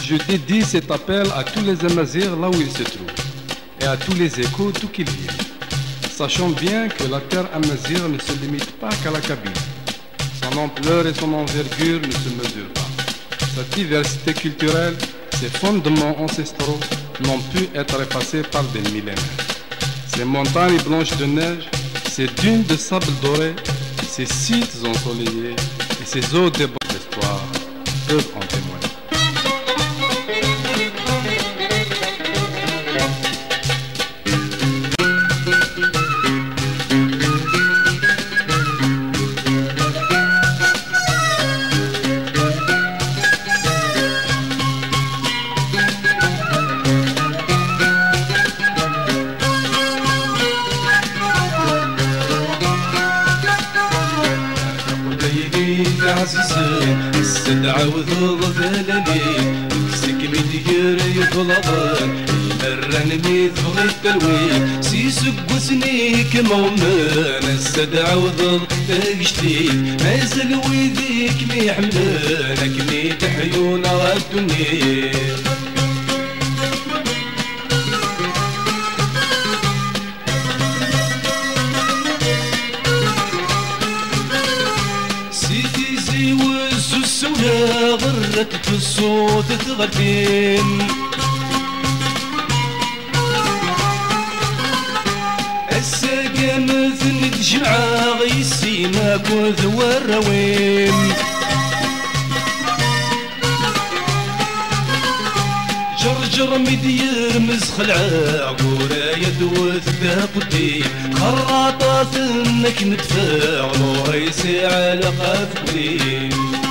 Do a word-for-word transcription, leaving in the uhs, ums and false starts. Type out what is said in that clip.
Je dédie cet appel à tous les Amazirs là où ils se trouvent et à tous les échos d'où qu'ils viennent, sachant bien que la terre amazigh ne se limite pas qu'à la Kabylie. Son ampleur et son envergure ne se mesurent pas. Sa diversité culturelle, ses fondements ancestraux n'ont pu être effacés par des millénaires. Ces montagnes blanches de neige, ces dunes de sable doré, ces sites ensoleillés et ces eaux débordantes d'espoir peuvent en témoigner. Taqbaylit ɛzizen, ass-a d-ɛawdeḍ talalit, deg-s akken i d-gar yeblaḍen, imerran mi tebɣiḍ talwit, s iseggasen i kem-ɣummen, ass-a d-ɛawdeḍ tagejdit, mazal wid i kem-iḥemmlen, akken i d-ḥyun ɣer ddunit. Si Tizi Wezzu ssawleɣ, rret-d ṣṣut tɣelbin. Ass-agi am ten-id-jemɛeɣ, yessi-m akked warraw-im. Ǧerǧer mi d-yermez xelɛeɣ, ur aya d-wet daqeddi, xerraṭaten akken d-feɣ, ur yesɛi ɛlaqa fell-i.